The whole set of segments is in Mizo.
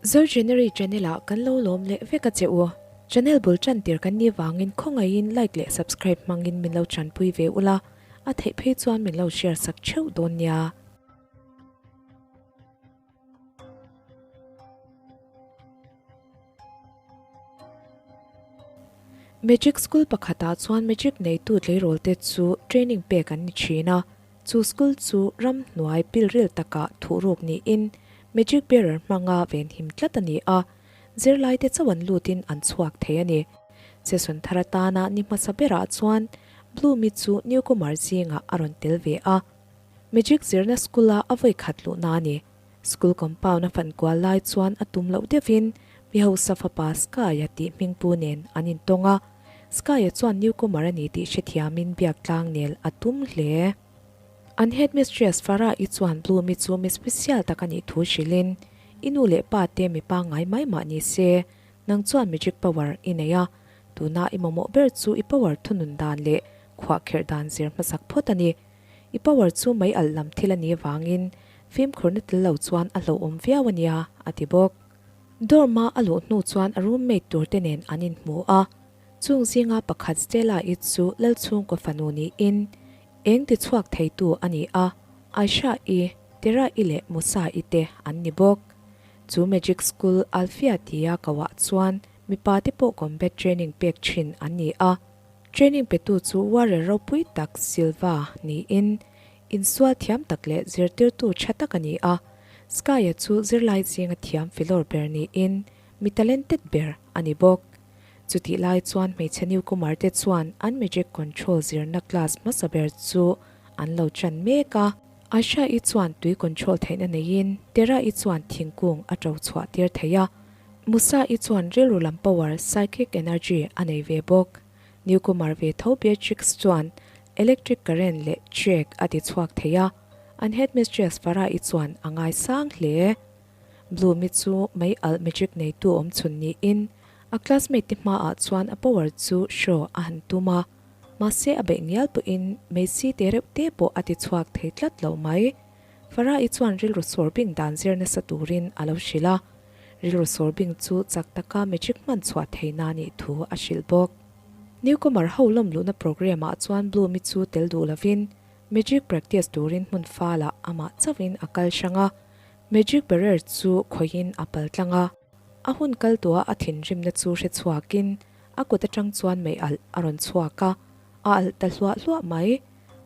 Zogenery channel ah kan lo lawm leh vek a che u. Channel bul tan tir kan nih vangin khawngaihin like leh subscribe hmangin min lo tanpui ve ula, a theih phei chuan min lo share sak theuh dawn nia. Magic school pakhatah chuan magic neitu tleirawl te chu training pek an ni thin a, chu school chu ramhnuai pilril takah thuhruk niin magic bearer hmanga venhim tlat a ni a, zirlai te chauh an lutin an chhuak thei a ni. Session thar atana ni hmasa berah chuan Bloomi chu newcomer zingah a rawn tel ve a, magic zirna school-a a vawi khat luhna a ni. School compound a fan kual lai chuan a tum loh deuhin mi hausa fapa Sky-a tih hmingpu nen an intawng a, Sky-a chuan newcomer a ni tih hrethiamin biak tlang nel a tum hle. An headmistress Farah-i chuan Bloom-i chu mi special tak a nih thu hrilhin, I nu leh pa te mi pangngai mai mah ni se, nang chuan magic power i nei a, tuna i mamawh ber chu i power thunun dan leh khuahkherh dan zir hmasak phawt a ni. I power chu mei alh lam thil a nih avangin fimkhurna tel lo chuan a hlauhawm viau a nia, a ti bawk. Dorm-a a luh hnu chuan a roommate tur te nen an inhmu a, chung zinga pakhat Stella-i chu Lalchhungkaw fanu niin eng ti chhuak theitu a ni a, Aisha-i, Tera-i leh Musa-i te an ni bawk. Chu magic school Alfia tia koh-ah chuan mipa te pawh combat training pek thin an ni a. Training petu chu warrior ropui tak Silva niin insual thiam tak leh zirtirtu tha tak a ni a. Sky-a chu zirlai zinga thiam filawr ber niin mi talented ber a ni bawk. Chutih lai chuan hmeichhe newcomer te chuan an magic control zirna class hmasa ber chu an lo chan mek a. Aisha-i chuan tui control theihna neiin Tera-i chuan thingkung a to chhuah tir thei a. Musa-i chuan rilru lam power, psychic energy, a nei ve bawk. Newcomer ve tho Beatrix chuan electric current leh trek a ti chhuak thei a, an headmistress Farah-i chuan a ngaisang hle. Bloom-i chu mei alh magic neitu awm chhun niin a classmate te hmaah chuan a power chu show a han tum a, mahse a beih ngial pawhin mei si te reuh te pawh a ti chhuak thei tlat lo mai. Farah-i chuan rilru sawr bing dan zir nasa turin a lo hrilh a. Rilru sawr bing chu chak taka magic hman chhuah theihna a nih thu a hrilh bawk. Newcomer ho lawm luhna programme ah chuan Bloom-i chu tel duh lovin magic practice turin hmun falah amah chauhin a kal hrang a, magic barrier chu khawihin a pal tlang a. A hun kal tawha a thinrimna chu hre chhuakin a kut atang chuan mei alh a rawn chhuak a, a alh ta hluah hluah mai.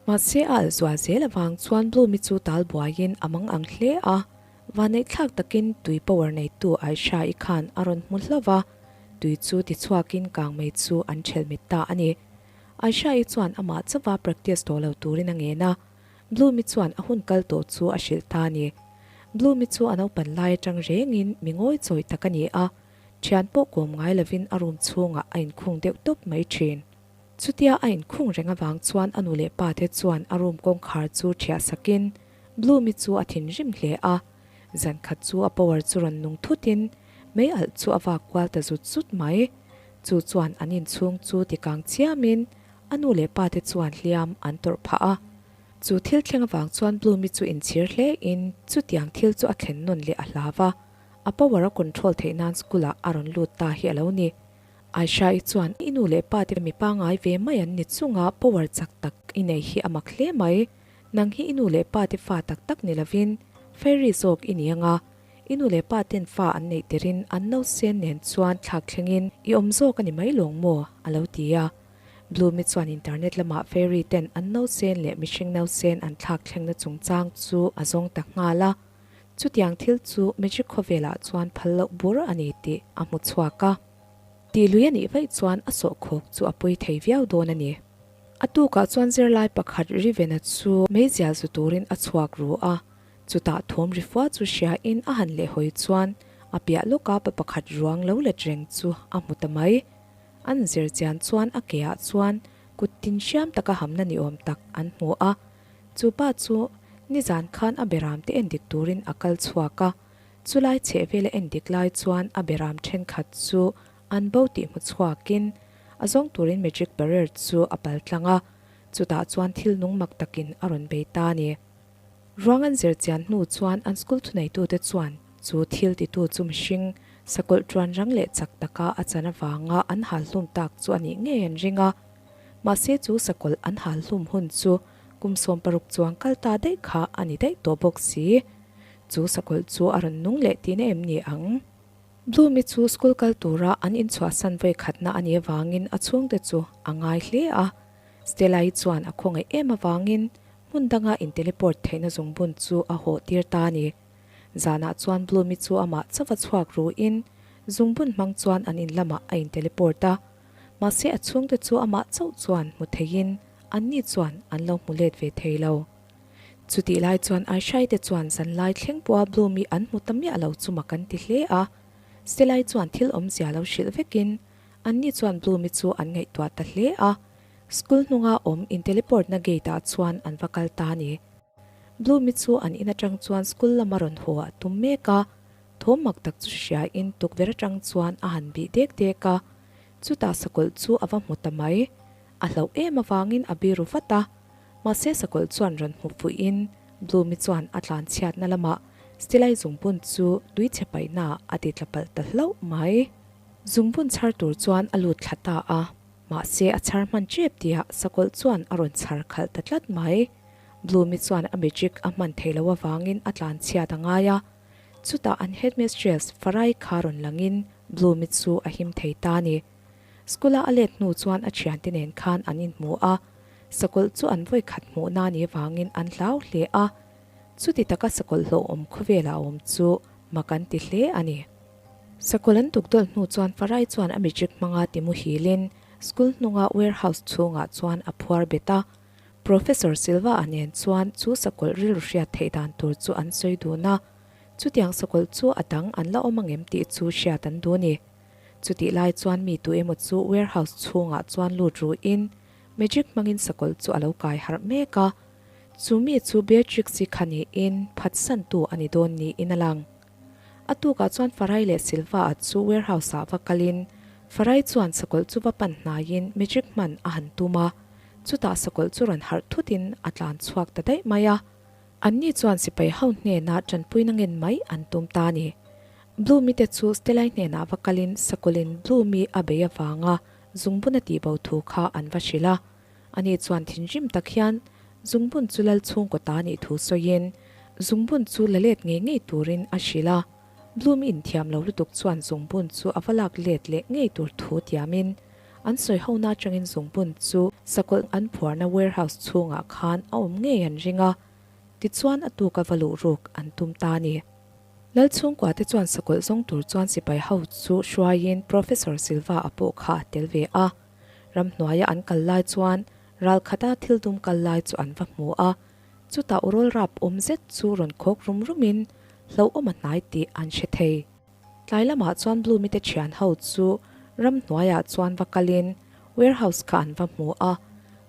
Mahse a alh zual zel avang chuan Bloom-i chu tal buaiin a mang ang hle a. Vanneihthlak takin tui power neitu Aisha-i khan a rawn hmu hlauh va, tui chu tichhuakin kang mai chu an ṭhelh mit ta a ni. Aisha-i chuan amah chauha practice tawh lo turin a ngen a, Bloom-i chuan a hun kal tawh chu a hrilh ta a ni. Bloom-i chu a naupan lai aṭang rengin mi ngawi chawi tak a ni a, ṭhian pawh kawm ngai lovin a room chhungah a inkhung deuh tawp mai ṭhin. Chutia a inkhung reng avang chuan a nu leh pa te chuan a room kawngkhar chu ṭhiah sakin Bloomi chu a thinrim hle a, zan khat chu a power chu rawn nung thutin mei alh chu a vak kual ta zut zut mai. Chu chuan an inchhung chu tikang chiamin a nu leh pa te chuan hliam an tawrh phah a. Chu thil thleng avang chuan Bloomi chu inchhir hle in chutiang thil chu a thlen nawn leh a hlau a, a power a control theih nan school ah a rawn lut ta hi a lo ni. Aisha-i chuan i nu leh pa te mi pangngai ve mai an ni chunga power chak tak i nei hi a mak hle mai. Nang hi i nu leh pa te fa tak tak ni lovin fairy zawk i ni anga, i nu leh pa ten fa an neih tirin an nausen nen chuan thlak thlengin i awm zawk a ni mai lawng maw? a lo ti a. Bloomi chuan internet lamah fairy ten an nausen leh mihring nausen an thlak thlengna chungchang chu a zawng ta nghal a. Chutiang thil chu magic khawvelah chuan phal loh bur a ni tih a hmu chhuak a. Tih lui a nih vaih chuan a sawhkhawk chu a pawi thei viau dawn a ni. A tukah chuan zirlai pakhat Rivena chu meizial zu turin a chhuak ru a, chutah thawm ri fua chu hriain a han lehhawi chuan a piah lawka pa pakhat ruang lo let reng chu a hmu ta mai. An zir chian chuan a keah chuan kut tin hriam taka hamna ni awm tak an hmu a, chu pa chu nizan khan a beram te endik turin a kal chhuak a, chulai chhehvela endik lai chuan a beram thenkhat chu An bo tih hmu chhuakin a zawng turin magic barrier chu a pal tlang a, chutah chuan thil nung mak takin a rawn bei ta a ni. Ruang an zir chian hnu chuan an school thuneitute chuan Chu thil titu chu mihring sakawlh ṭuan rang leh chak taka a chan avanga an hal hlum tak chu a nih ngei an ring a. Mahse chu sakawlh an hal hlum hun chu kum 16 chuang kal ta daih kha a ni daih tawh bawk si. Chu sakawlh chu a rawn nung leh tihna em ni ang? Bloomi chu school kal tura an inchhuahsan vawi khatna a nih avangin a chhungte chu a ngai hle a. Stella-i chuan a khawngaih em avangin hmun danga in-teleport theihna zungbun chu a hawh tir ta a ni. Zanah chuan Bloomi chu amah chauh a chhuak ruin zungbun hmang chuan an in lamah a in-teleport a. Mahse a chhungte chu amah chauh chuan hmu theiin anni chuan an lo hmu let ve thei lo. Chutih lai chuan Aishai te chuan zanlai thleng pawha Bloomi an hmu ta miah lo chu mak an ti hle a. Stelai chuan thil awmzia lo hrilh vekin anni chuan Bloomi chu an ngaihtuah ta hle a. School hnunga awm in-teleport na gate ah chuan an va kal ta a ni. Bloomi chu an in atang chuan school lama rawn haw a tum mek a. Thawm mak tak chu hriain tukverh atang chuan a han bih dek dek a. Chutah sakawlh chu a va hmu ta mai. A hlauh em avangin a biru vat a. Mahse sakawlh chuan rawn hmu fuihin Bloomi chuan a tlan chhiatna lamah Stilai zungbun chu tui chhe paihnaah a ti tla palh ta hlauh mai. Zungbun chhar tur chuan a lut thla ta a, mahse a chhar hman tep tihah sakawlh chuan a rawn chhar khalh ta tlat mai. Bloomi chuan a magic a hman theih loh avangin a tlan chhiat a ngai a, chutah an headmistress Farai kha rawn langin Bloomi chu a him thei ta a ni. School-a a let hnu chuan a thiante nen khan an inhmu a, sakawlh chu an vawi khat hmuh na ni vangin an hlau hle a. Chuti taka sakawlh hlauhawm khawvela a awm chu mak an ti hle a ni. Sakawlh an tukdawlh hnu chuan Farai chuan a magic hmanga ti muhilin school hnunga warehouse chhungah chuan a phuar bet a. Professor Silva-a nen chuan chu sakawlh rilru hriat theih dan tur chu an sawi dun a, chutiang sakawlh chu a dang an la awm angem tih chu hriat an duh a ni. Chutih lai chuan mi tu emaw chu warehouse chhungah chuan lut ruhin magic hmangin sakawlh chu a lo kai harh mek a. Chu mi chu Beatrix-i kha niin phatsantu a ni dawn niin a lang. A tukah chuan Farai leh Silva-a chu warehouse-ah va kalin Farai chuan sakawlh chu va pan hnaiin magic hman a han tum a, chutah sakawlh chu rawn harh thutin a tlan chhuak ta daih mai a. Anni chuan sipai ho hnenah tanpuina ngen mai an tum ta a ni. Bloomi te chu Stellai hnenah va kalin Sakawlin Bloomi a bei avanga zungbun a tihbo thu kha an va hrilh a. Ani chuan thinrim tak hian zungbun chu lal chhungkaw ta nih thu sawiin zungbun chu la let ngei ngei turin a hrilh a. Bloomi inthiam lo lutuk chuan zungbun chu a va lak let leh ngei tur thu tiamin an sawi hona atangin zungbun chu sakawlh an phuarna warehouse chhungah khan a awm ngei an ring a. Tichuan a tuka va luh ruk an tum ta a ni. Lal chhungkua te chuan sakawlh zawng tur chuan sipai ho chu hruaiin Professor Silva a pawh kha a tel ve a. Ramhnuaia an kal lai chuan ral khata thil dum kal lai chu an va hmu a. Chutah urawl rap awm zet chu rawn khawk rum rumin hlauhawm a hnai tih an hre thei. Tlai lamah chuan Bloomi te thian ho chu ramhnuaiah chuan va kalin warehouse kha an va hmu a.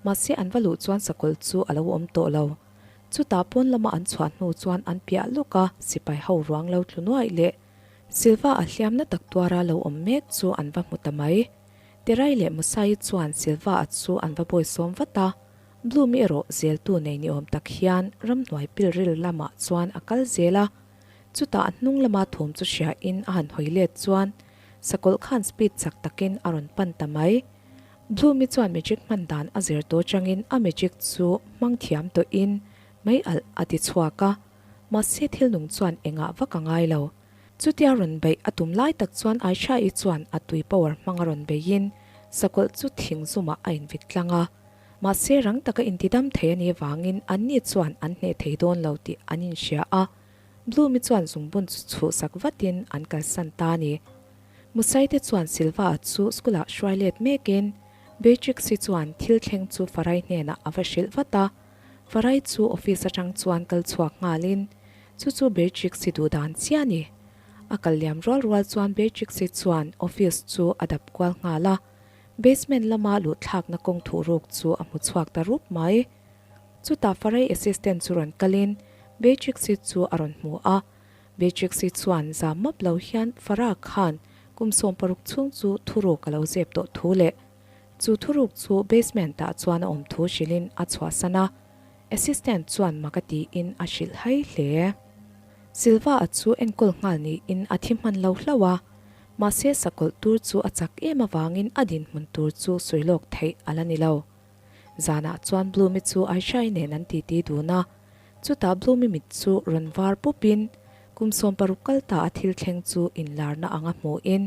Mahse an va luh chuan sakawlh chu a lo awm tawh lo. Chutah pawn lama an chhuah hnu chuan an piah lawk a, sipai ho ruang lo tlu nuaih leh Silva a hliamna tak tuara lo awm mek chu an va hmu ta mai. Terai leh Musai chuan Silva a chu an va bawi sawm vat a, Bloom erawh zeltu nei ni awm tak hian ramhnuai pilril lamah chuan a kal zel a. Chutah a hnung lama thawm chu hriain a han hawi let chuan sakawlh khan speed chak takin a rawn pan ta mai. Bloomi chuan magic hman dan a zir tawh changin a magic chu hmang thiam tawhin mei alh a ti chhuak a, mahse thil nung chuan engah vak a ngai lo. Chutia rawn beih a tum lai tak chuan Aisha-i chuan a tui power hmanga rawn beihin sakawlh chu thing zumah a invit tlang a, mahse rang taka intidam thei a nih avangin anni chuan an hneh thei dawn lo tih an inhria a, Bloomi chuan zungbun chu chhuhsak vatin an kalsan ta a ni. Musaite chuan Silva-a chu school-ah hruai let mekin Beatrix-i chuan thil thleng chu Farai hnenah a va hrilh vat a. Farai chu office atang chuan kal chhuak nghalin chu chu Beatrix-i duh dan chiah a ni. A kal liam rual rual chuan Beatrix-i chuan office chu a dap kual nghal a. Basement lama luhthlakna kawng thuh ruk chu a hmu chhuak ta rup mai. Chutah Farai assistant chu rawn kalin Beatrix-i chu a rawn hmu a. Beatrix-i chuan zam map lo hian Farah khan kum 16 chhung chu thuruk a lo zep tawh thu leh chu thuruk chu basement ah chuan a awm thu hrilhin a chhuahsan a, assistant chuan mak a tiin a hrilh hai hle. Silva a chu enkawl nghal niin a thi hman lo hlauh a, mahse sakawlh tur chu a chak em avangin a dinhmun tur chu sawi lawk theih a la ni lo. Zanah chuan Bloomi chu Aishai nen an titi dun a, chutah Bloomi mit chu rawn var pupin kum 60 kal ta a thil thleng chu inlarna anga hmuhin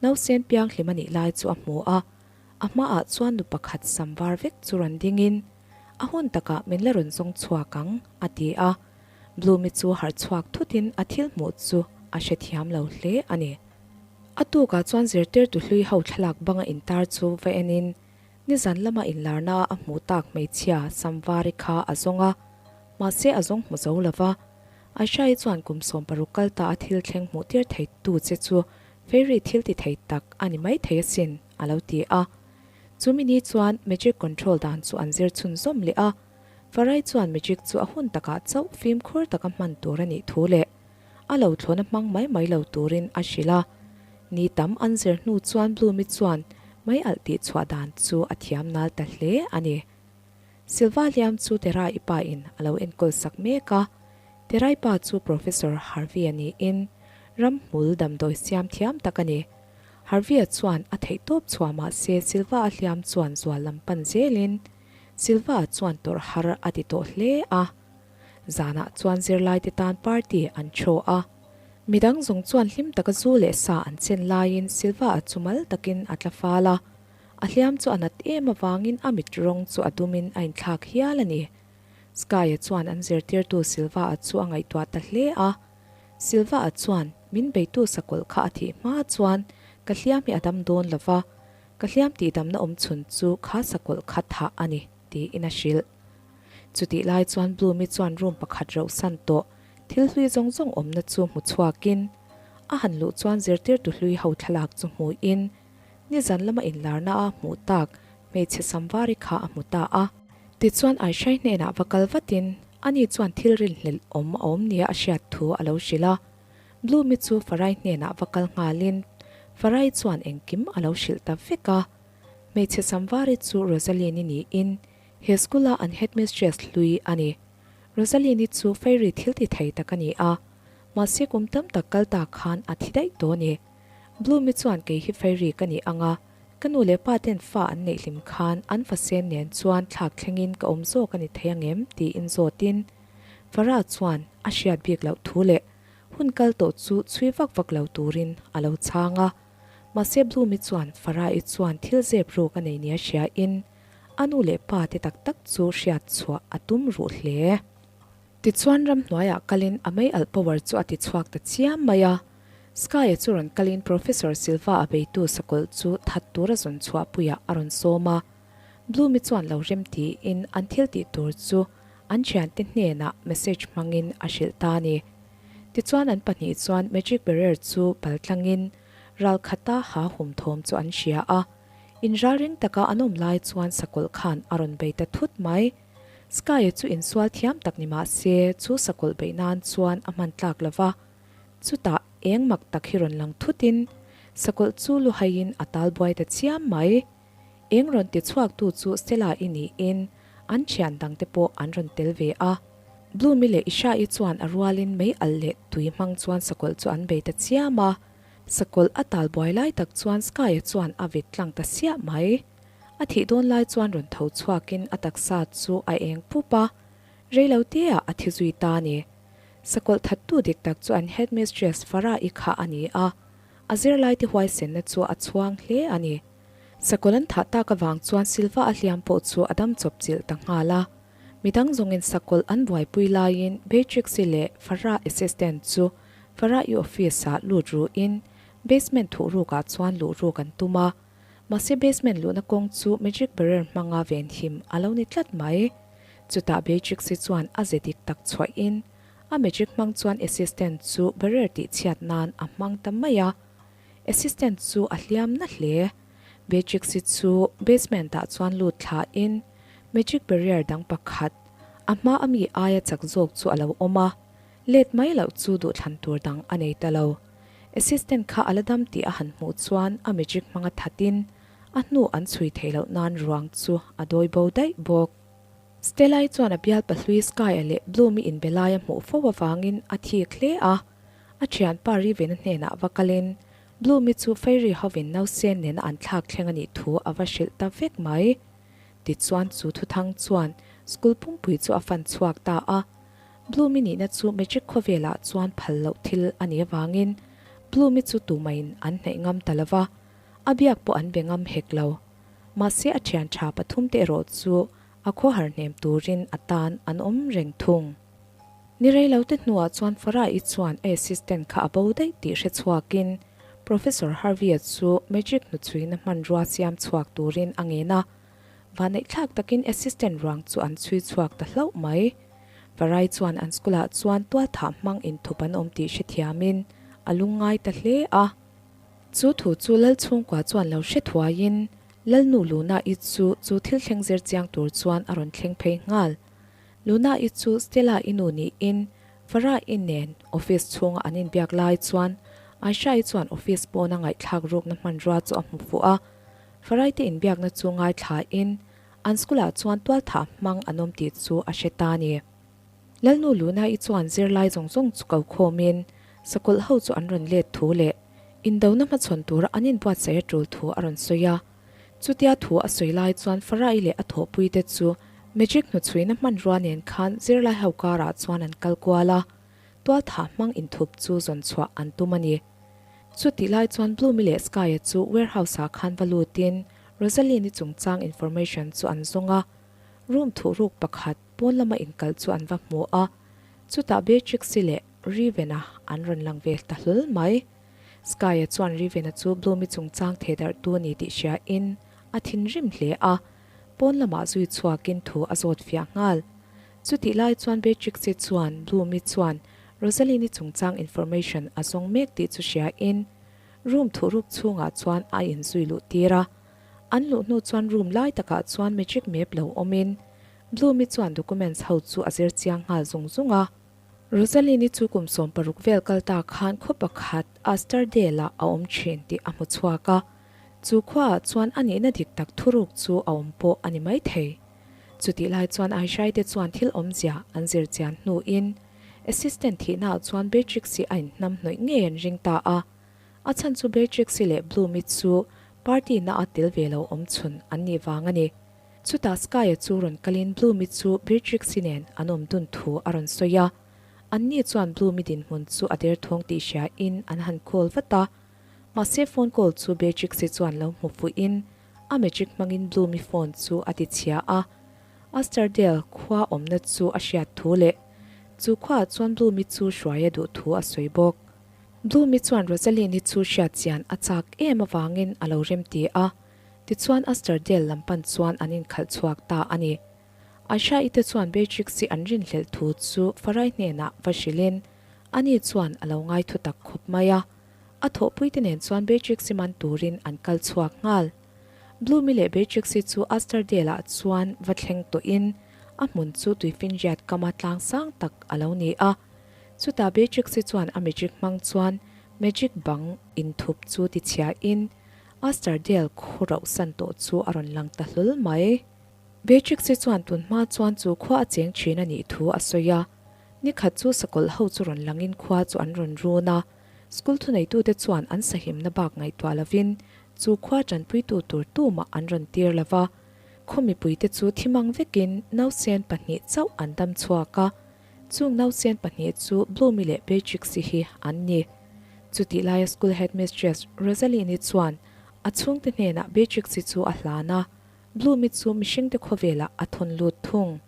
nausen pianghlim a nih lai chu a hmu a, a hmaah chuan nu pakhat sam var vek chu rawn dingin a hun takah min la rawn zawng chhuak ang a ti a. Bloomi chu harh chhuak thutin a thil hmuh chu a hrethiam lo hle a ni. A tukah chuan zirtirtu hlui ho thlalak banga intar chu va enin nizan lama inlarna a hmuh tak hmeichhia Samvari kha a zawng a, mahse a zawng hmu zo lo va. Aishai chuan kum 60 kal ta a thil thleng hmuh tir thei tu che chu Fairy thil ti thei tak a ni mai thei asin a lo ti a. Chumi ni chuan magic control dan chu an zir chhunzawm leh a. Farai chuan magic chu a hun takah chauh fimkhur taka hman tur a nih thu leh a lo thlawna hmang mai mai lo turin a hrilh a. Ni tam an zir hnu chuan Bloomi chuan mei alh tih chhuah dan chu a thiam nal ta hle a ni. Silva hliam chu Terai pa in a lo enkawl sak mek a. Terai pa chu Professor Harvey-a niin ramhmul damdawi siam thiam tak a ni. Harvey-a chuan a theihtawp chhuah mahse Silva-a hliam chuan zual lam pan zelin Silva chuan tawrh har a ti tawh hle a. Zanah chuan zirlaite tan party an throw a. Midang zawng chuan hlim taka zu leh sa an chen laiin Silva a chu mal takin a tla fal a. A hliam chu a nat em avangin a mit rawng chu a dumin a inthlak hial a ni. Sky-a chuan an zirtirtu Silva-a chu a ngaihtuah ta hle a. Silva-a chuan min beitu sakawlh kha a thih hma chuan ka hliam hi a dam dawn lo va, Ka hliam tihdamna awm chhun chu kha sakawlh kha thah a ni, tiin a hrilh. Chutih lai chuan Bloomi chuan room pakhat rauhsan tawh thil hlui zawng zawng awmna chu hmu chhuakin, a han luh chuan zirtirtu hlui ho thlalak chu hmuin, nizan lama inlarna a hmuh tak hmeichhe samvari kha a hmu ta a. Tichuan Aishai hnenah va kal vatin ani chuan thil rinhlelh awm a awm nia a hriat thu a lo hrilh a. Bloomi chu Farai hnenah va kal nghalin Farai chuan engkim a lo hrilh ta vek a. Hmeichhe Samvari chu Rosaline-i niin he school-a an headmistress hlui a ni. Rosaline-i chu fairy thil ti thei tak a ni a, mahse kum tam tak kal ta khan a thi daih tawh a ni. Bloomi chuan kei hi fairy ka nih ang a, ka nu leh pa ten fa an neih hlim khan an fasen nen chuan thlak thlengin ka awm zawk a ni thei ang em tiin zawtin Farah chuan a hriat bik loh thu leh Hun kal tawh chu chhui vak vak lo turin a lo chhang a. Mahse Bloomi chuan Farah-i chuan thil zep ruk a nei nia hriain a nu leh pa te tak tak chu hriat chhuah a tum ruh hle. Tichuan ramhnuaiah kalin a mei alh power chu a ti chhuak ta chiam mai a. Sky-a chu rawn kalin Professor Silva a beitu sakawlh chu that tura zawn chhuah puiah a rawn sawm a. Bloomi chuan lo rem tiin an thil tih tur chu an thiante hnenah message hmangin a hrilh ta a ni. Tichuan an pahnih chuan Magic Barrier chu pal tlangin ral khata ha hum thawm chu an hria a. Inralring taka an awm lai chuan sakawlh khan a rawn bei ta thut mai. Sky-a chu insual thiam tak ni mah se chu sakawlh beih nan chuan a hman tlak lo va. Chutah eng mak tak hi rawn lang thutin sakawlh chu lu haiin a tal buai ta chiam mai. Eng rawn ti chhuaktu chu Stella i niin an thian dangte pawh an rawn tel ve a. Bloomi leh Isha-i chuan a rualin mei alh leh tui hmang chuan sakawlh chu an bei ta chiam a. Sakawlh a tal buai lai tak chuan Sky-a chuan a vit tlang ta siah mai. A thih dawn lai chuan rawn tho chhuakin a taksa chu a eng pup a, reiloteah a thi zui ta a ni. Sakawlh thattu dik tak chu an headmistress Farah-i kha a ni a, a zirlaite huaisenna chu a chhuang hle a ni. Sakawlh an thah tak avang chuan Silva a hliam pawh chu a dam chawp chilh ta nghal a. Midang zawngin sakawlh an buaipui laiin Beatrix-i leh Farah assistant chu Farah-i office-ah lut ruhin basement thuh rukah chuan luh ruk an tum a. Mahse basement luhna kawng chu magic barrier hmanga venhim a lo ni tlat mai. Chutah Beatrix-i chuan a ze dik tak chhuahin a magic hmang chuan assistant chu barrier tihchhiat nan a hmang ta mai a. Assistant chu a hliam na hle. Beatrix-i chu basement ah chuan lut thla in magic barrier dang pakhat a hma a mi aia chak zawk chu a lo awm a, let mai loh chu duhthlan tur dang a nei ta lo. Assistant kha a la dam tih a han hmuh chuan a magic hmanga that in a hnu an chhui theih loh nan ruang chu a dawi bo daih bawk. Stella-i chuan a bialpa hlui Sky-a leh Bloom-i inbe lai a hmuh fo avangin a thik hle a. A thianpa Riven-a hnenah va kalin Bloom-i chu Fairy hovin nausen nena an thlak thleng a nih thu a va hrilh ta vek mai. Tichuan chu thuthang chuan school pumpui chu a fan chhuak ta a. Bloom-i nihna chu magic khawvelah chuan phal loh thil a nih avangin Bloom-i chu tumahin an hnaih ngam ta lo va, a biak pawh an be ngam hek lo. Mahse a thian tha pathumte erawh chu a khawhar hnem turin a tan an awm reng thung. Ni rei lo te hnuah chuan Farah-i chuan a assistant kha a bo daih tih hre chhuakin Professor Harvey-a chu magic hnuchhuina hmanrua siam chhuak turin a ngen a. Vanneihthlak takin assistant ruang chu an chhui chhuak ta hlauh mai. Farah-i chuan an school-ah chuan tualthah hmang inthup an awm tih hrethiamin a lungngai ta hle a. Chu thu chu Lal chhungkua chuan lo hre thuaiin Lalnu Luna-i chu chu thil thleng zir chiang tur chuan a rawn thleng phei nghal. Luna-i chu Stella-i nu niin Farah-i nen office chhunga an inbiak lai chuan Aisha-i chuan office pawna ngaihthlak rukna hmanrua chu a hmu fuh a. Farah-i te inbiakna chu ngaithlain an school-ah chuan tualthah hmang an awm tih chu a hre ta a ni. Lalnu Luna-i chuan zirlai zawng zawng chu ko khawmin sakawlh ho chu an rawn let thu leh indona hmachhawn tura an inbuatsaih a tul thu a rawn sawi a. Chutia thu a sawi lai chuan Farai leh a thawhpuite chu magic hnuchhuina hmanrua nen khan zirlai ho karah chuan an kal kual a, tualthah hmang inthup chu zawn chhuah an tum a ni. Chutih lai chuan Bloomy leh Sky-a chu warehouse-ah khan va lutin Rosaline-i chungchang information chu an zawng a, room thuhruk pakhat pawn lama inkalh chu an va hmu a, chutah Beatrix-i leh Riven-a an rawn lang ve ta hlawl mai. Sky-a chuan Riven-a chu Bloomy chungchang theh darh tu a ni tih hria in a thinrim hle a, pawn lamah zui chhuakin thu a zawt fiah nghal. Chutih lai chuan Beatrix-i chuan Bloomy chuan Rosaline-i chungchang information a zawng mek tih chu hria in room thuhruk chhungah chuan a inzui luh tir a. An luh hnu chuan room lai takah chuan magic map lo awmin Bloomy chuan documents ho chu a zir chiang nghal zung zung a. Rosaline-i chu kum 16 vel kal ta khan khaw pakhat Asterdale-ah a awm thin tih a hmu chhuak a, chu khuaah chuan a nihna dik tak thuruk chu a awm pawh a ni maithei. Chutih lai chuan Aishai te chuan thil awmzia an zir chian hnuin assistant thihnaah chuan Beatrix-i a inhnam hnawih ngei an ring ta a. A chhan chu Beatrix-i leh Bloom-i chu party na a tel ve lo awm chhun an nih vang a ni. Chutah Sky-a chu rawn kalin Bloomy chu Beatrix-i nen an awm dun thu a rawn sawi a. Anni chuan Bloomy dinhmun chu a derthawng tih hria in an han call vat a. Mahse phone call chu Beatrix-i chuan lo hmu fuhin a magic hmangin Bloomy phone chu a ti chhia a. Asterdale khua awmna chu a hriat thu leh chu khuaah chuan Bloomy chu hruai a duh thu a sawi bawk. Bloomy chuan Rosaline-i chu hriat chian a chak em avangin a lo remti a. Tichuan Asterdale lam pan chuan an inkhalh chhuak ta a ni. Aisha-i te chuan Beatrix-i an rinhlelh thu chu Farai hnenah va hrilhin ani chuan a lo ngai thu tak khawp mai a. A thawhpuite nen chuan Beatrix-i man turin an kal chhuak nghal. Bloomy leh Beatrix-i chu Asterdale-ah chuan va thleng tawhin a hmun chu tuifinriat kama tlang sang tak a lo ni a. Chutah Beatrix-i chuan a magic hmang chuan magic bang inthup chu tichhiahin Asterdale khaw rauh san tawh chu a rawn lang ta hlawl mai. Beatrix-i chuan tun hma chuan chu khua a cheng thin a nih thu a sawi a. Ni khat chu sakawlh ho chu rawn langin khua chu an rawn run a. School thuneitute chuan an sahimna bak ngaihtuah lovin chu khua tanpuitu tur tumah an rawn tir lo va. Khaw mipuite chu thimang vekin nausen pahnih chauh an dam chhuak a. Chung nausen pahnih chu Bloomy leh Beatrix-i hi an ni. Chutih laia school headmistress Rosaline-i chuan a chhungte hnenah Beatrix-i chu a hlan a, Bloomy chu mihringte khawvelah a thawn lut thung.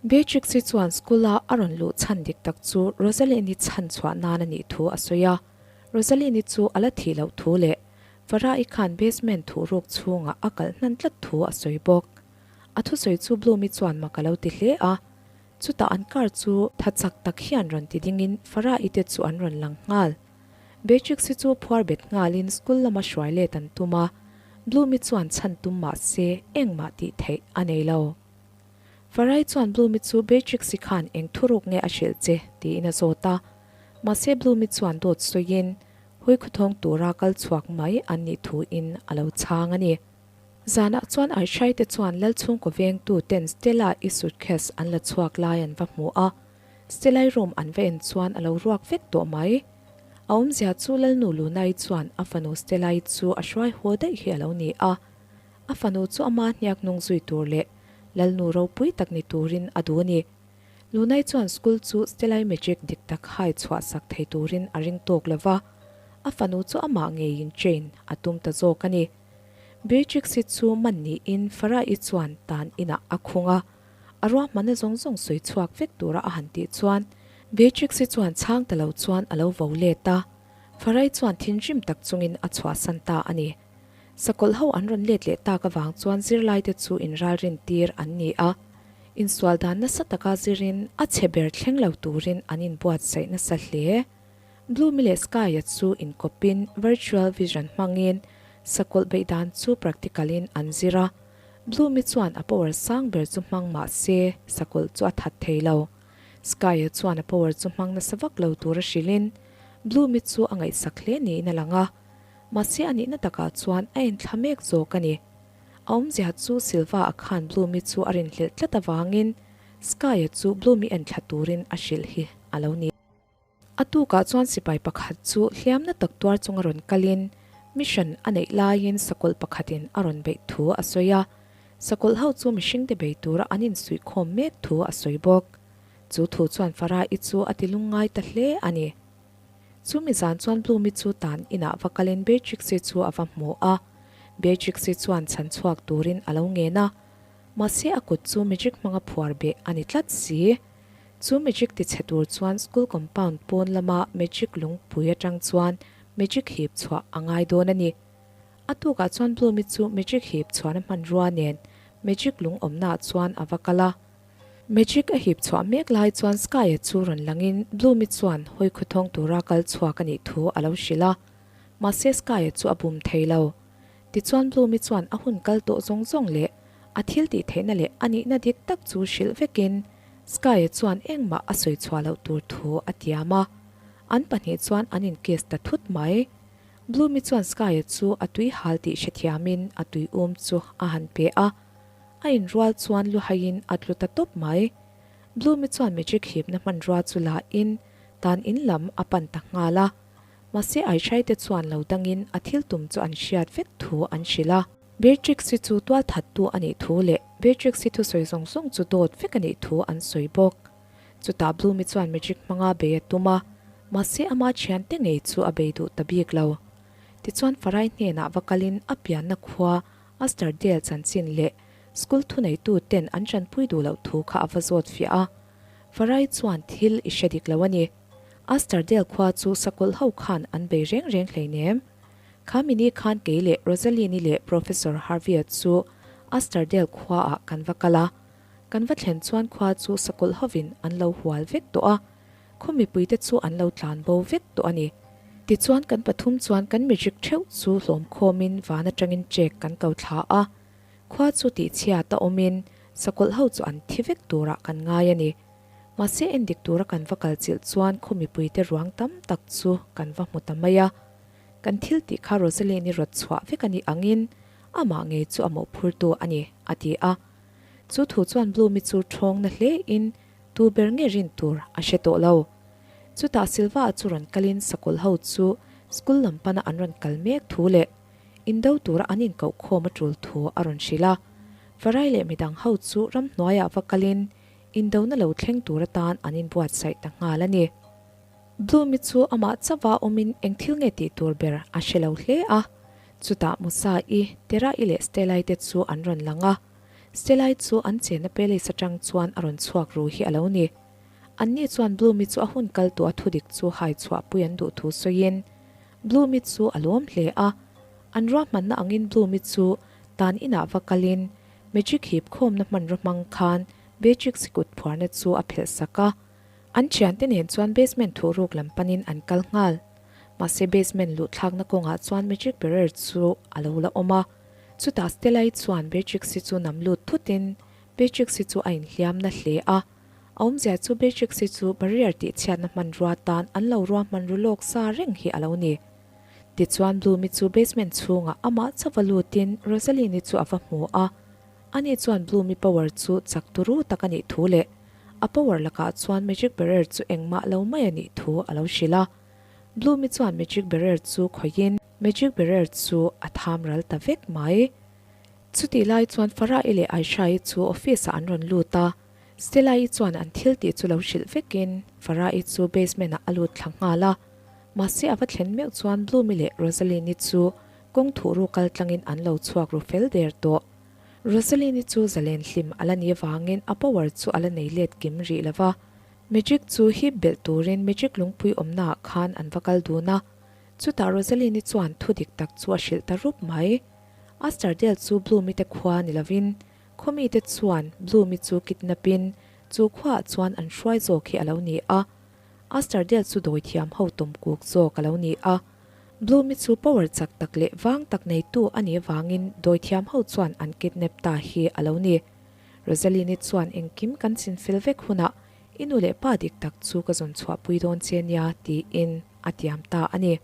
Beatrix-i chuan school-a a rawn luh chhan dik tak chu Rosaline-i chhan chhuah nan a nih thu a sawi a, Rosaline-i chu a la thih loh thu leh Farah-i khan basement thuhruk chhungah a kalh hnan tlat thu a sawi bawk. A thusawi chu Bloomy chuan mak a lo ti hle a. Chutah an car chu tha chak tak hian rawn ti dingin Farah-i te chu an rawn lang nghal. Beatrix-i chu phuar bet nghalin school lama hruai let an tum a, Bloomy chuan chhan tum mah se engmah tih theih a nei lo. Farah-i chuan Bloomy chu Beatrix-i khan eng thuruk nge a hrilh che tiin a zawt a, mahse Bloomy chuan dawt sawiin Huikhuthawng tura kal chhuak mai an nih thuin a lo chhang a ni. Zanah chuan Aishai te chuan Lal chhungkaw vengtu ten Stella i suitcase an la chhuak lai an va hmu a, Stella i room an va en chuan a lo ruak vek tawh mai. A awmzia chu Lalnu Lunai chuan a fanu Stella i chu a hruai haw daih hi a lo ni a. A fanu chu ama hniak hnung zui tur leh Lalnu ropui tak ni turin a duh a ni. Lunai chuan school chu Stellai Magic dik tak hai chhuah sak thei turin a ring tawk lo va, a fanu chu amah ngeiin train a tum ta zawk a ni. Beatrix hi chu man niin Farah-i chuan tan inah a khung a, a ruahmanna zawng zawng sawi chhuak vek tura a han tih chuan Beatrix-i chuan chhang ta lo chuan a lo vo let a, Farah-i chuan thinrim tak chungin a chhuahsan ta a ni. Sakawlh ho an rawn let leh tak avang chuan zirlaite chu inralrin tir an ni a, insual dan nasa taka zirin a chhe ber thleng lo turin an inbuatsaih nasa hle. Bloomy leh Sky-a chu inkawpin virtual vision hmangin sakawlh beih dan chu practical-in an zir a, Bloomy chuan a power sang ber chu hmang mah se sakawlh chu a that thei lo. Sky-a chuan a power chu hmang nasa vak lo tura hrilhin Bloomy chu a ngaihsak hle niin a lang a. Mahse a nihna takah chuan a enthla mek zawk a ni. A awmzia chu Silva a khan Bloomy chu a rinhlelh tlat avangin Sky-a chu Bloomy enthla turin a hrilh hi a lo ni. A tukah chuan sipai pakhat chu hliamna tak tuar chunga rawn kalin mission a neih laiin sakawlh pakhatin a rawn beih thu a sawi a. Sakawlh ho chu mihringte bei tura an insuihkhawm mek thu a sawi bawk. Chu thu chuan Farah-i chu a ti lungngai ta hle a ni. Chumi zan chuan Bloomy chu tan inah va kalin Beatrix-i chu a va hmu a. Beatrix-i chuan chhan chhuak turin a lo ngen a. Mahse a kut chu magic hmanga phuar beh a ni tlat si. Chu magic tichhe tur chuan school compound pawn lama magic lungpui atang chuan magic hip chhuah a ngai dawn a ni. A tukah chuan Bloomy chu magic hip chhuahna hmanrua nen magic lung awmnaah chuan a va kal a. Magic a hip chhuah mek lai chuan Sky-a chu rawn langin Bloomy chuan hawi khawthawng tura kal chhuak a nih thu a lo hrilh a. Mahse Sky-a chu a bum thei lo. Tichuan Bloomy chuan a hun kal tawh zawng zawng leh a thil tih theihna leh a nihna dik tak chu hrilh vekin Sky-a chuan engmah a sawi chhuah loh tur thu a tiam a. An pahnih chuan an inkiss ta thut mai. Bloomy chuan Sky-a chu a tui hal tih hrethiamin a tui um chu a han pe a. A inrual chuan luhaiin a tlu ta tawp mai. Bloomy chuan magic hipna hmanrua chu la in tan in lam a pan ta nghal a. Mahse Aishai te chuan lo dangin a thil tum chu an hriat vek thu an hrilh a. Beatrix-i chu tualthattu a nih thu leh Beatrix-i thusawi zawng zawng chu dawt vek a nih thu an sawi bawk. Chutah Bloomy chuan magic hmanga bei a tum a, mahse ama thiante ngei chu a bei duh ta bik lo. Tichuan Farai hnenah va kalin a pianna khua Asterdale chanchin leh school thuneitu ten an tanpui duh loh thu kha a va zawt fiah a. Farai chuan thil i hre dik lo a ni. Asterdale khua chu sakawlh ho khan an bei reng reng hleinem. Kha mini khan kei leh Rosaline-i leh Professor Harvey-a chu Asterdale khuaah kan va kal a. Kan va thlen chuan khua chu sakawlh hovin an lo hual vek tawh a. Khaw mipuite chu an lo tlan bo vek tawh a ni. Tichuan kan pathum chuan kan magic theuh chu hlawm khawmin van atangin check kan ko thla a. Khua chu tihchhiat a awmin sakawlh ho chu an thi vek turah kan ngai a ni. Mahse endik tura kan va kal chilh chuan khaw mipuite ruang tam tak chu kan va hmu ta mai a. Kan thil tih kha Rosaline-i rawt chhuah vek a nih angin amah ngei chu a mawhphurtu a ni, a ti a. Chu thu chuan Bloomi chu thawng na hle in Tu ber nge rin tur a hre tawh lo. Chutah Silva-a chu rawn kalin sakawlh ho chu school lam pana an rawn kal mek thu leh indo tura an inkoh khawm a tul thu a rawn hrilh a. Farai leh midang ho chu ramhnuaiah va kalin indona lo thleng tur atan an inbuatsaih ta nghal a ni. Bloomi chu amah chauha awmin eng thil nge tih tur ber a hre lo hle a. Chutah Musa-i, Tera-i leh Stella-i te chu an rawn lang a. Stelai chu an chenna palace atang chuan a rawn chhuak ru hi a lo ni. Anni chuan Bloomi chu a hun kal tawh a thudik chu hai chhuahpui an duh thu sawiin Bloomi chu a lawm hle a. An ruahmanna angin Bloomi chu tan inah va kalin magic hip khawmna hmanraw hmang khan Beatrix kut phuarna chu a phelh sak a. An thiante nen chuan basement thuhruk lam panin an kal nghal. Mahse basement luhthlakna kawngah chuan magic barrier chu a lo la awm a. Chutah Stella-i chuan Beatrix-i chu nam lut thutin Beatrix-i chu a inhliam na hle a. A awmzia chu Beatrix-i chu barrier tihchhiatna hmanrua tan an lo ruahman ru lawk sa reng hi a lo ni. Tichuan Bloomi chu basement chhungah amah chauh va lutin Rosaline-i chu a va hmu a. Ani chuan Bloomi power chu chak turu tak a nih thu leh a power lakah chuan magic barrier chu engmah lo mai a nih thu a lo hrilh a. Bloomi chuan magic barrier chu khawihin magic barrier chu a tham ral ta vek mai. Chutih lai chuan Farah-i leh Aisha-i chu office-ah an rawn lut a. Stella-i chuan an thil tih chu lo hrilh vekin Farah-i chu basement-ah a lut thla nghal a. Mahse a va thlen meuh chuan Bloomi leh Rosaline-i chu kawng thuh ru kal tlangin an lo chhuak ru fel der tawh. Rosaline-i chu zalen hlim a la ni avangin a power chu a la nei let kim rih lo va. Magic chu hip belh turin magic lungpui awmnaah khan an va kal dun a. Chutah Rosaline-i chuan thu dik tak chu a hrilh ta rup mai. Astardale chu Bloomi te khua ni lovin Khawmite chuan Bloomi chu kidnap-in chu khuaah chuan an hruai zawk hi a lo ni a. Astardale chu dawithiam ho tawm kuk zawk a lo ni a. Bloomi chu power chak tak leh vang tak neitu a nih avangin dawithiam ho chuan an kidnap ta hi a lo ni. Rosaline-i chuan engkim kan chinfel vek hunah i nu leh pa dik tak chu ka zawn chhuahpui dawn che nia tiin a tiam ta a ni.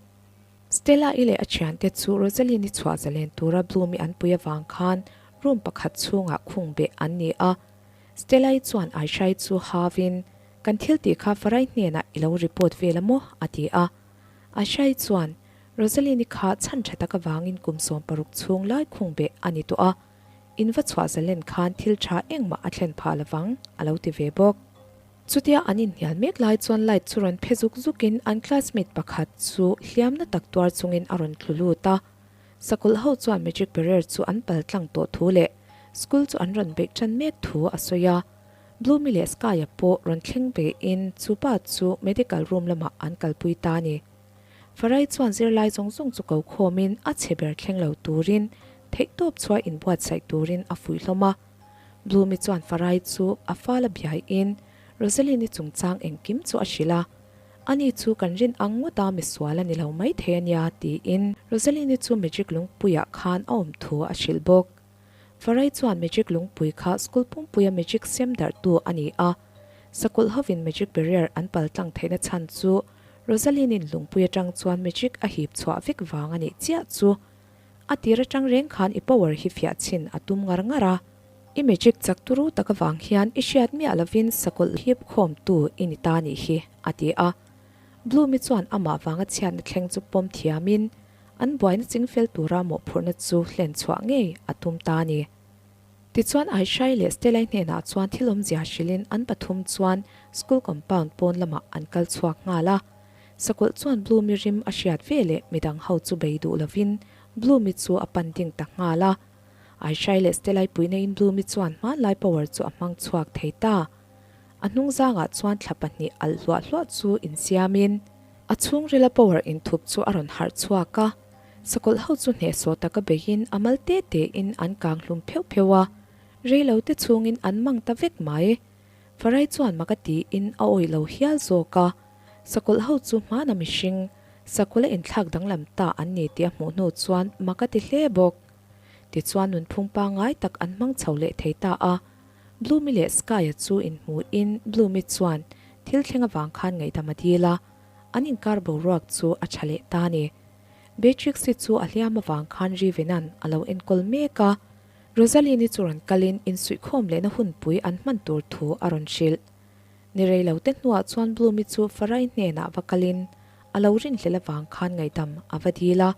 Stella-i leh a thiante chu Rosaline-i chhuah zalen tura Bloom-i an pui avang khan room pakhat chhungah khung beh an ni a. Stella-i chuan Aisha-i chu havin, Kan thil tih kha Farai hnenah i lo report vel a maw? a ti a. Aisha-i chuan, Rosaline-i kha chhan tha tak avangin kum 16 chhung lai khung beh a ni tawh a, in va chhuah zalen khan thil tha engmah a thlen phah lovang, a lo ti ve bawk. Chutia an inhnial mek lai chuan light chu rawn phe zuk zukin an classmate pakhat chu hliamna tak tuar chungin a rawn tlu lut a. Sakawlh ho chuan magic barrier chu an pal tlang tawh thu leh school chu an rawn beih tan mek thu a sawi a. Bloomy leh Sky-a pawh rawn thleng vein chu pa chu medical room lamah an kalpui ta a ni. Farai chuan zirlai zawng zawng chu ko khawmin a chhe ber thleng lo turin theihtawp chhuah inbuatsaih turin a fuih hlawm a. Bloomy chuan Farai chu a fal a biaiin Rosaline-i chungchang engkim chu a hrilh a, Ani chu kan rin ang ngawt a misual a ni lo maithei a nia tiin Rosaline-i chu Magic lungpuiah khan a awm thu a hrilh bawk. Farai chuan Magic lungpui kha school pumpuia Magic sem darhtu a ni a, sakawlh hovin Magic barrier an paltlang theihna chhan chu Rosaline-in lungpui atang chuan Magic a hip chhuah vek vang a nih chiah chu. A tir atang reng khan i power hi fiah chhin a tum ngar ngar a. I magic chak turu tak avang hian i hriat miah lovin sakawlh hip khawmtu i ni ta nih hi, a ti a. Bloomi chuan amah vanga chhiatna thleng chu pawm thiamin an buaina chingfel tura mawhphurhna chu hlen chhuah ngei a tum ta a ni. Tichuan Aishai leh Stellai hnenah chuan thil awmzia hrilhin an pathum chuan school compound pawn lamah an kal chhuak nghal a. Sakawlh chuan Bloomi rim a hriat ve leh midang ho chu bei duh lovin Bloomi chu a pan ding ta nghal a. Aishai leh Stellai puihna in Bloomi chuan hmanlai power chu a hmang chhuak thei ta. A hnung zangah chuan thla pahnih alh hluah hluah chu insiamin a chhungrila power inthup chu a rawn harh chhuak a. Sakawlh ho chu hnehsawh taka beiin a mal te tein an kang hlum pheuh pheuh a, reilo te chhungin an mang ta vek mai. Farai chuan mak a tiin a awih lo hial zawk a, sakawlh ho chu hmana mihring, sakawlh a inthlak danglam ta an ni tih a hmuh hnu chuan mak a ti hle bawk. Tichuan nunphung pangngai tak an hmang chho leh thei ta a, Bloomy leh Sky-a chu inhmuhin Bloomy chuan thil thleng avang khan ngaihdam a dil a, an inkar boruak chu a tha leh ta a ni. Beatrix-i chu a hliam avang khan Rivena'n a lo enkawl mek a, Rosaline-i chu rawn kalin insuihkhawm lehna hunpui an hman tur thu a rawn hrilh. Ni rei lo te hnuah chuan Bloomy chu Farai hnenah va kalin a lo rinhlelh avang khan ngaihdam a va dil a,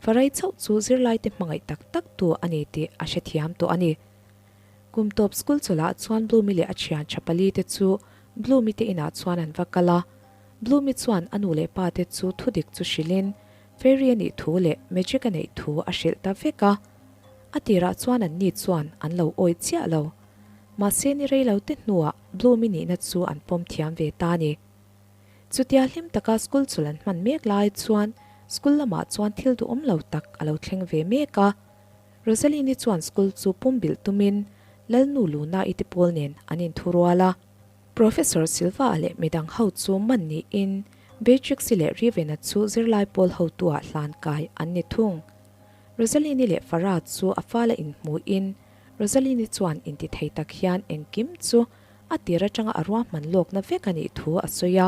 Farai chauh chu zirlaite hmangaih tak tak tu a ni tih a hrethiam tawh a ni. Kum tawp school chawlhah chuan Bloomy leh a thian tha pali te chu Bloomy te inah chuan an va kal a, Bloomy chuan a nu leh pa te chu thudik chu hrilhin Fairy a nih thu leh Magic a neih thu a hrilh ta vek a. A tirah chuan an ni chuan an lo awih chiah lo. Mahse ni rei lo te hnuah Bloomy nihna chu an pawm thiam ve ta a ni. Chutia hlim taka school chul an hman mek lai chuan school lamah chuan thil duhawm lo tak a lo thleng ve mek a. Rosaline-i chuan school chu pumbilh tumin Lalnu Luna-i te pawl nen an inthurual a. Professor Silva-a leh midang ho chu man niin Beatrix-i leh Riven-a chu zirlai pawl hotu-ah hlan kai an ni thung. Rosaline-i leh Farah chu a fala inhmuhin Rosaline-i chuan intithei tak hian engkim chu a tir atanga a ruahman lawkna vek a nih thu a sawi a.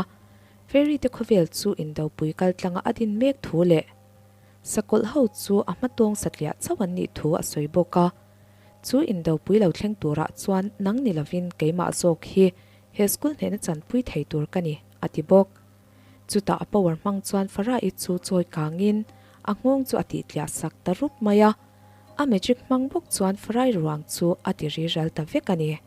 Fairy te khawvel chu indopui kaltlanga a din mek thu leh. Sakawlh ho chu a hmatawng satliah chauh an nih thu a sawi bawk a. Chu indopui lo thleng turah chuan nang ni lovin keimah zawk hi he school hnehna chanpui thei tur ka ni, a ti bawk. Chutah a power hmang chuan Farah-i chu chawi kangin a nghawng chu a tihtliah sak ta rup mai a. A magic hmang bawk chuan Farah-i ruang chu a ti ri ral ta vek a ni.